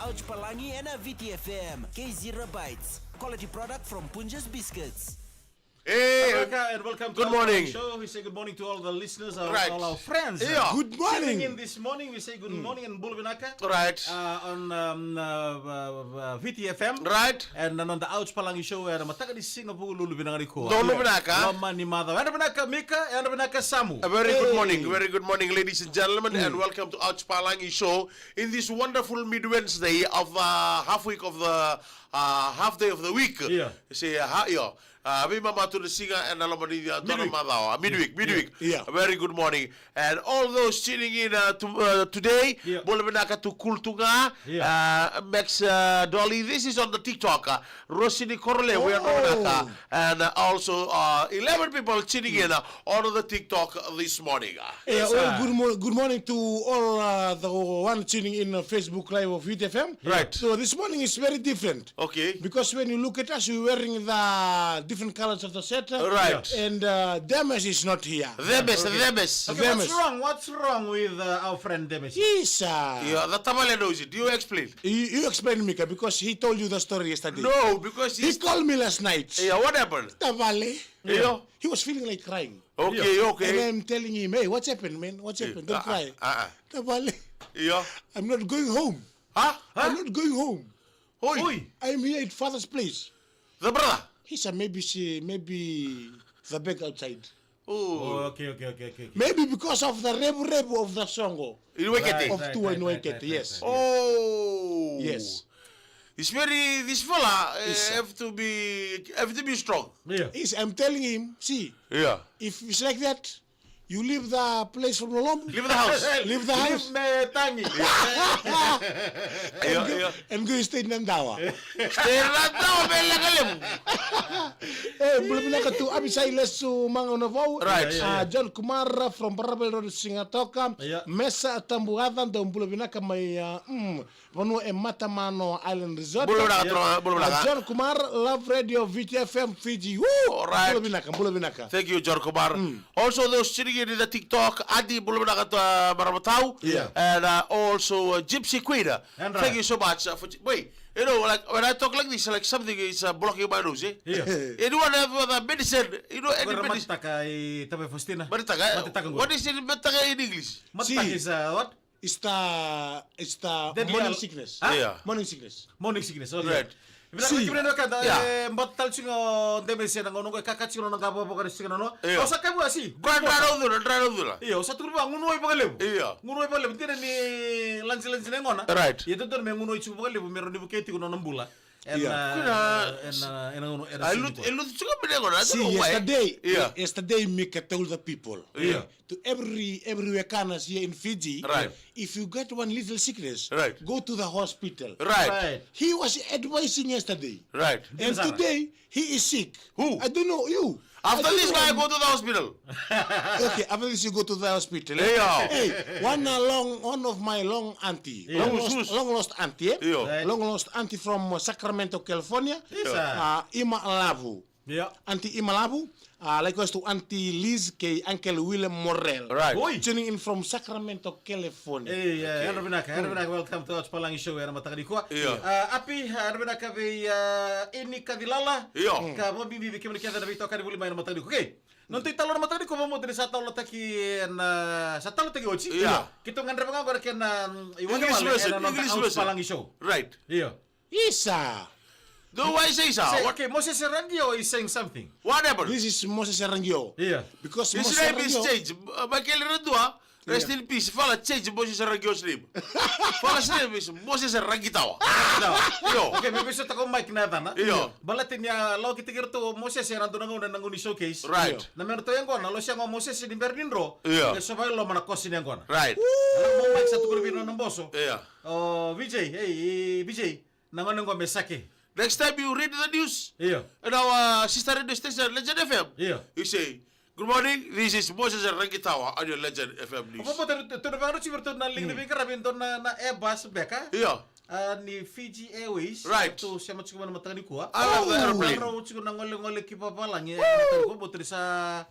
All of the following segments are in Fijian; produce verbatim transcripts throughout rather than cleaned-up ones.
Ouch Palangi ena V T F M, K Zero Bites, quality product from Punjas Biscuits. Hey, Welcome and welcome to good our morning. Show. We say good morning to all the listeners, our, Right. all our friends. Yeah. Good morning. Tuning in this morning, we say good morning and bula vinaka. Right. Uh, on um, uh, uh, uh, V T F M. Right. And on the Ouch Palangi show, era mataka ni siga Vukelulu vinaka nikua. Donu vinaka. Loma ni macawa. Era vinaka Mika, era vinaka Samu. A very good morning, very good morning, ladies and gentlemen, and welcome to Ouch Palangi show in this wonderful mid Wednesday of the half week of the uh, half day of the week. Yeah. Say, uh, ha, yo. Uh, veimama tu na siga ena loma ni uh, dua na macawa. Midweek, midweek. Yeah. A very good morning. And all those tuning in uh, to, uh, today, Yeah. bula vinaka tu kul tu ga. Yeah. Uh, Max uh, Dolly, this is on the TikTok. Uh, Rosini Korole, we are Oh. And uh, also uh, eleven people tuning in uh, on the TikTok this morning. Uh, Yeah, Yes, well, sir. good, mo- good morning to all uh, the one tuning in on Facebook Live of V T F M. Right. So this morning is very different. Okay. Because when you look at us, we're wearing the different colors of the set. Right. And uh, Demes is not here. Demes, Okay. Demes. Okay, what's Demes. wrong? What's wrong with uh, our friend Demes? Isa. Yeah, the tavale knows it. You explain. You, you explain, Mika, because he told you the story yesterday. No, because He he's called me last night. Yeah, what happened? Tavale. Yeah. He was feeling like crying. Okay, Yeah. okay. And I'm telling him, hey, what's happened, man? What's Yeah. happened? Don't Uh-uh, cry. uh-uh. Tavale. Yeah. I'm not going home. Huh? I'm not going home. Oi. Oi. I'm here at father's place. The brother. He said maybe she, maybe the bag outside. Oh. Oh, okay, okay, okay, okay, okay. Maybe because of the rebu rebu of the songo. Inuekete. Right, Of right, Tua right, Inuekete, right, right, yes. right. Oh. Yes. It's very, this fella uh, Yes, sir. have to be, have to be strong. Yeah. Yes, I'm telling him, see, Yeah. if it's like that, you leave the place from Lolombu. Leave the house. Leave the house. Leave me tangi. Yeah, yeah. And go stay in Nadawa. Stay in Nadawa, me lekalemu. Eh, bula vinaka tu Abisai Lesu Manga Unavou. Right. Yeah, yeah, Uh, yeah. John Kumar from Barabel Road, Sigatoka. Yeah. Mesa Tabuaca, dou bula vinaka mai uh, mm, vanua e Matamano Island Resort. Bula vinaka, Yeah. tro- bula Uh, vinaka. John Kumar, Love Radio, V T F M, Fiji. Woo! All right. Bula vinaka, bula vinaka. Thank you, John Kumar. Also, those tuning in in the TikTok, Adi, bula vinaka, uh, marama tau. Yeah. And uh, also uh, Gypsy Queen. And Thank right. you so much uh, for. Wait, you know, like when I talk like this, like something is uh, blocking my nose, eh? Yeah. Anyone have uh, the medicine? You know, any Agora medicine? mataka i Tavai Faustina. Mataka, eh? Mataka agora. What is it mataka in English? Mataka See. is uh, what? It's the, it's the Deadly morning al- sickness. Huh? Yeah. Morning sickness. Morning sickness, okay. Right. Vinaka, See. Kemuni na wekada, Yeah. eh, bata tale tiko ga o Demes ena gauna oqo, e kaka tiko na nona qavokavoka na siga nanoa. Io. Au sa kaya vua, si. Koya dra na ucuna, dra na ucuna. Io, au sa tukuna vua, gunu wai vakalevu. Io. Gunu wai vakalevu, dina ni lajilaji na yagona. Right. Ia dodonu me gunu wai tiko vakalevu, me rawa ni vukei tiko na nona bula. Ena, Io. Kuna ena, ena, ena, ena I siga lut-, nikua. I lutu tiko mai na yagona, I don't See, know why. yesterday, Yeah. yesterday Mika told the people. Io. To every, every wekanas here in Fiji, Right. if you get one little sickness, Right. go to the hospital. Right. Right. He was advising yesterday. Right. And Dina sara. today, he is sick. Who? I don't know, you. After I don't this know guy, why. go to the hospital. Okay, after this you go to the hospital. Eh? Yeah. Hey, one uh, long, one of my long auntie, Yeah. long, Who's, lost, who's? long lost auntie, eh? Yeah. Right. Long lost auntie from uh, Sacramento, California. Yes, sir. Uh, Ima Lavu. Yeah. Auntie Ima Lavu. Uh, likewise to Auntie Liz kei Uncle William Morel. Right. Oi. Tuning in from Sacramento, California. Ei, e, Okay. yadra vinaka, yadra vinaka, welcome to Ouch Palangi Show ena mataka nikua. Io. A, Api, yadra vinaka vei, a, Ini Kacilala. Io. Ka vakabibi vei kemuni kece na veitokani voli mai ena mataka nikua. Okay. Noda italanoa na mataka nikua, vakabauta ni sa talanoataki ena, sa talanoataki oti. Io. Keitou gadreva ga oqo na kena, mm, English iwalewale version, ena noda English Ouch version. Palangi Show. Right. Io. Isa. Do I say so? Say, What? okay, Moses Rangio is saying something. What happened? This is Moses Rangio. Yeah. Because His Moses name is Rangio changed. Uh, Michael Radua, rest Yeah. in peace. Fala change Moses Rangio's name. Fala's name is Moses Rangitawa. Rangitawa. Io. Okay, maybe so tako Mike na yacana. Io. Baleta ni a lawakitaki iratou o Moses ena dua na gauna ena gauna ni showcase. Right. Na me ratou yaqona, lo se yaqona o Moses ni bera ni dro. Io. E so vailoma na kosi ni yaqona. Right. Ena mo Mike sa tukuna vei na nona boso. Io. O V J, hey, V J. Na gone qo me sake. Next time you read the news, Io. in our sister radio station, Legend F M, Io. you say, "Good morning, this is Moses Rangitawa on your Legend F M news." Opo, opo, tu, tu, tu, tu, tu, tu, na link ni veiqaravi, dua na, na Airbus beka. Io. Ah, ni Fiji Airways. Right. Tu sema tiko mai na mataka nikua. I love the aeroplane. Rau tiko na golegole ki vavalagi, eh, mataka nikua, botari sa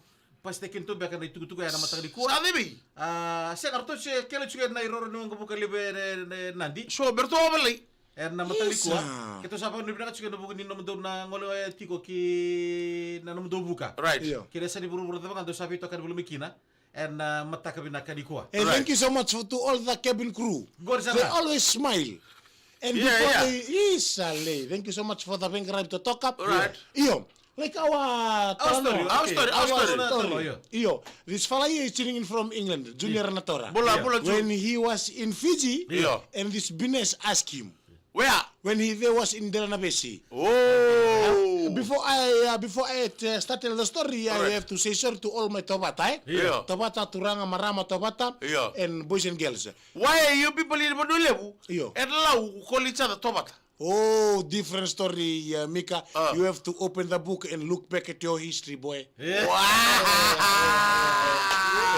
pasitaki tu beka na itukutuku ya na mataka nikua. Sa cei mai? Ah, sega, ratou se kele tiko na iroro ni waqavuka levu e, e, e Nadi. So, me ratou a valai. Ena mataka nikua, keitou sa vakanuinui vinaka tiko ena vuku ni nomudou na gole oya tiko ki na nomudou vuka. Right. Io. Kei na yasa ni vuravura cava ga dou sa veitokani voli mai kina. Ena mataka vinaka nikua. Hey, thank you so much for, to all the cabin crew. Qori sara. They always smile. And before they, isa lei, thank you so much for the veiqaravi totoka. Right. Io. Like our, our story, our story, our story. Io. This fella here is tuning in from England, Junior Natora. Bula, bula, Jun. When he was in Fiji, and this Bines asked him. Where? When he there was in Delanavesi. Oh. Before I, uh, before I uh, start tell the story, I have to say sorry to all my Tovata, eh? Io. Tovata, turaga, marama, Tovata, and boys and girls. Why you people in Vanua Levu? Io. And Lau call each other Tovata. Oh, different story, uh, Mika. You have to open the book and look back at your history, boy. Yeah. Wow.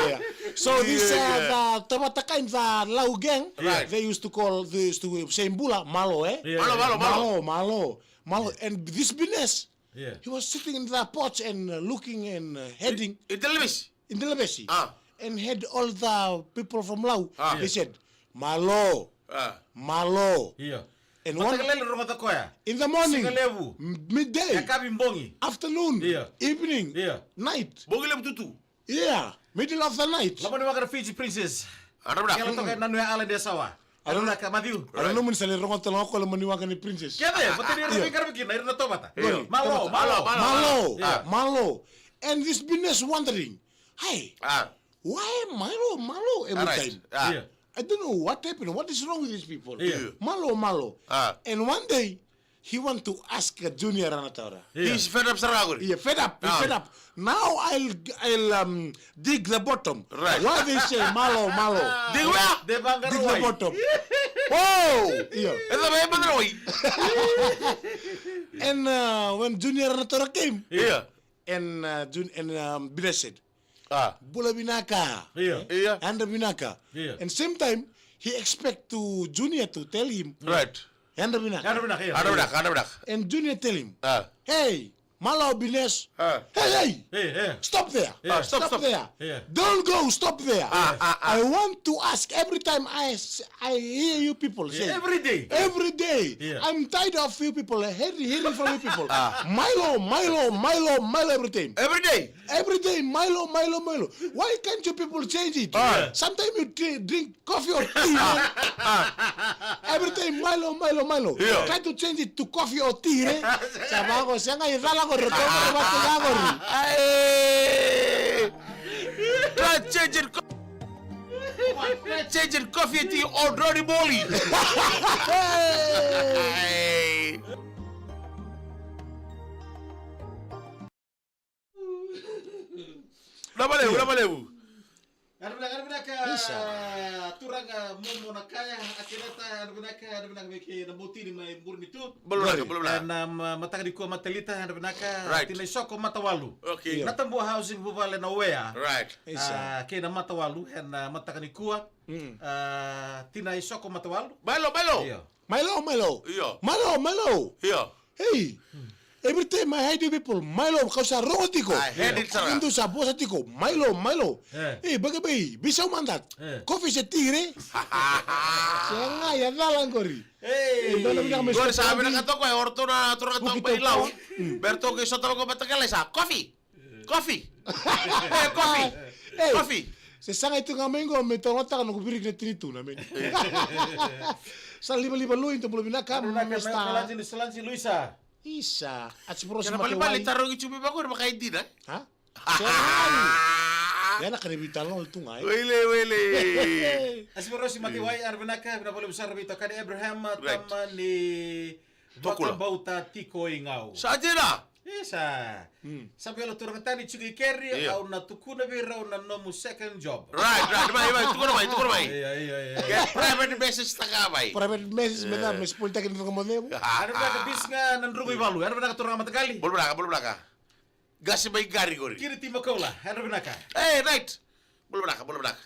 Yeah. So this, uh, the Tovata kind, the Lau gang, they used to call, they used to say bula, malo, eh? Yeah. Malo, malo, malo. Malo, malo, malo. And this Bines, he was sitting in the porch and uh, looking and uh, heading. In Delanavesi? In Delanavesi. Ah. And had all the people from Lau. Ah. They said, malo, malo. Yeah. And one, in the morning, midday, afternoon, evening, night. Bogi levu tutu. Yeah, middle of the night. Loma ni waqa na Fiji Princess. Ara vinaka. Kela toka na nua island e Sawa. Ara vinaka, Matthew. Ara vinaka, ni sa lai rogoca tale ga o koya loma ni waqa ni Princess. Kece, vata ni ira na veiqaravi kina, ira na Tovata. Malo, malo, malo. Malo. And this Bines wondering, hey, why malo, malo every time? I don't know what happened. What is wrong with these people? Malo, malo. And one day, he want to ask uh, Junior Natora. He's fed up sara ga qori. Yeah, fed up. He's fed up. Now I'll I'll um, dig the bottom. Right. Why they say malo, malo? Dig where? Dig the bottom. Oh! Yeah. And uh, when Junior Natora came, yeah, and uh, Jun and um, Bines said, ah, bula vinaka. Io. Io. Yadra vinaka. Io. And same time, he expect to Junior to tell him. Right. Yadra vinaka. Yadra vinaka, io. Yadra vinaka, yadra vinaka. And Junior tell him, ah, hey, malo Bines. Ah. Hey, hey. Hey, hey. Stop there. Ah, stop, stop there. Yeah. Don't go, stop there. Ah, ah, ah. I want to ask every time I, s- I hear you people say. Every day. Every day. Yeah. I'm tired of you people, hearing, hearing from you people. Ah. Milo, Milo, Milo, Milo every time. Every day. Every day, Milo, Milo, Milo. Why can't you people change it? Ah. Sometimes you dri- drink coffee or tea, man. Every time, Milo, Milo, Milo. Yeah. Try to change it to coffee or tea, eh? Sa vako, sega i cala ko roto, ko vatu vako ri. Ai. Try change it. Co- Try change it coffee tea or Ronnie Molly. Ai. Lava levu, lava levu. Yadra vinaka, yadra vinaka. Isa. Turaga Momo Nakaya, Akinata, yadra vinaka, yadra vinaka vei kei na Motini mai Burenitu. Bula vinaka, bula vinaka. Na ma- mataka nikua Matalita, yadra vinaka. Right. Tina Isoko Matawalu. Okay. Na Tabua Housing, vuvale na Wea. Right. Isa. Ah, kei na Matawalu, ena mataka nikua. Mm. Ah, Tina Isoko Matawalu. Bailo, bailo. Io. Milo, Milo. Io. Milo, Milo. Io. Hey. Every time I hear you people, Milo, kau sa rogo tiko. I heard it, sir. Kau sa vosa tiko, Milo, Milo. Eh. Hey, bagabai, bisa mandat. Eh. Coffee se tea re. Sega, ya cala qori. Hey. Hey, dona vinaka mai Qori sa Scotland. Vinaka toka, e oro tona, tona Vuki tau bai toka. Lau. Mm. Berto ke sota ko batakala sa. Coffee. Coffee. Eh, coffee. Hey, coffee. Se saga i tu ga mai qo me tolotaka noqu viriki na tinitu na meni. Sa livaliva lui, tou bula vinaka, Mister Salanji, Salanji Luisa. Isa, a tsi porosi. Kena mate balibali wai. Tarogi tsu me vako, na makaidina. Ha? Sa wai. Ya na kare vita lo tu ga, eh. Wele, wele. A tsi porosi mate wai, yadra vinaka, vinaka vakalevu sara vei tokani Abraham, right. Tama ni Tokula. Vakabauta tiko i gau. Sa dina. Isa. Mm. Sa vei lo turaga tani tiko i keri, io. Au na tukuna vei rau na nomu second job. Right, right, mai, mai, tukuna mai, tukuna mai. Ia, ia, ia. Ke private message taka mai. Private message, me da, me spoil taki ni turaga mo cevu. Yadra vinaka Bisi ga na Drugu i Valu, yadra vinaka turaga mataqali. Bula vinaka, bula vinaka. Qase mai qari qori. Kiri ti Makaula, yadra vinaka. Hey, right. Bula vinaka, bula vinaka.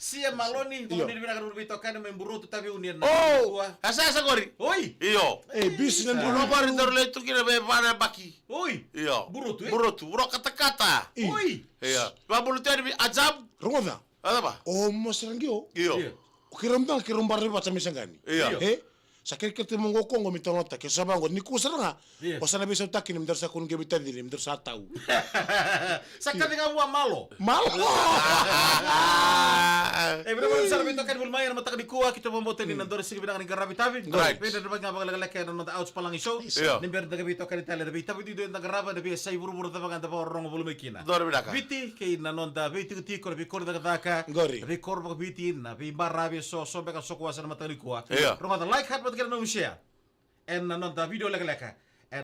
Sia Maloni, io. Maloni vinaka na vei tokani mai Burotu tavi uni na. Oh, asa, asa qori. Oi. Io. Eh, Bisi na Drugu. Burotu qori daru lai tu kina me vana baki. Oi. Io. Burotu, eh? Burotu, buro katakata. Oi. Io. Va bulu tani vi ajab. Rogoca. Ada ba? O mo sara qio. Io. Io. O kira mdala kira mbara vata me saqani. Io. Io. Eh? Sa kerekere tu mo qo ko qo mi tonota ke sa vaqo ni kusara ga. Yes. O sa na veisautaki ni mi dara sa kunu qe mi tadiri mi dara sa tau. Sa kaci ga vua malo. Malo. E vira vira sara veitokani voli mai ena mataka ni kua ki to vambota ni na dora sigi vinaka ni qaravi tavi. Right. Vira vira ga vakalekaleka ena noda outs palagi show. Yeah. Ni bera da ga veitokani tale na veitavi dido ena qarava na veisai vuravura cava ga da vakarorogo voli mai kina. Dora vinaka. Viti kei na noda veitikotiko na veikoro cakacaka. Qori. Na veikoro vakaviti na veibaravi so so beka so kua sa na mataka ni kua. Yeah. Rogoca like, heart vata kei na nomu share. Ena noda video lekaleka.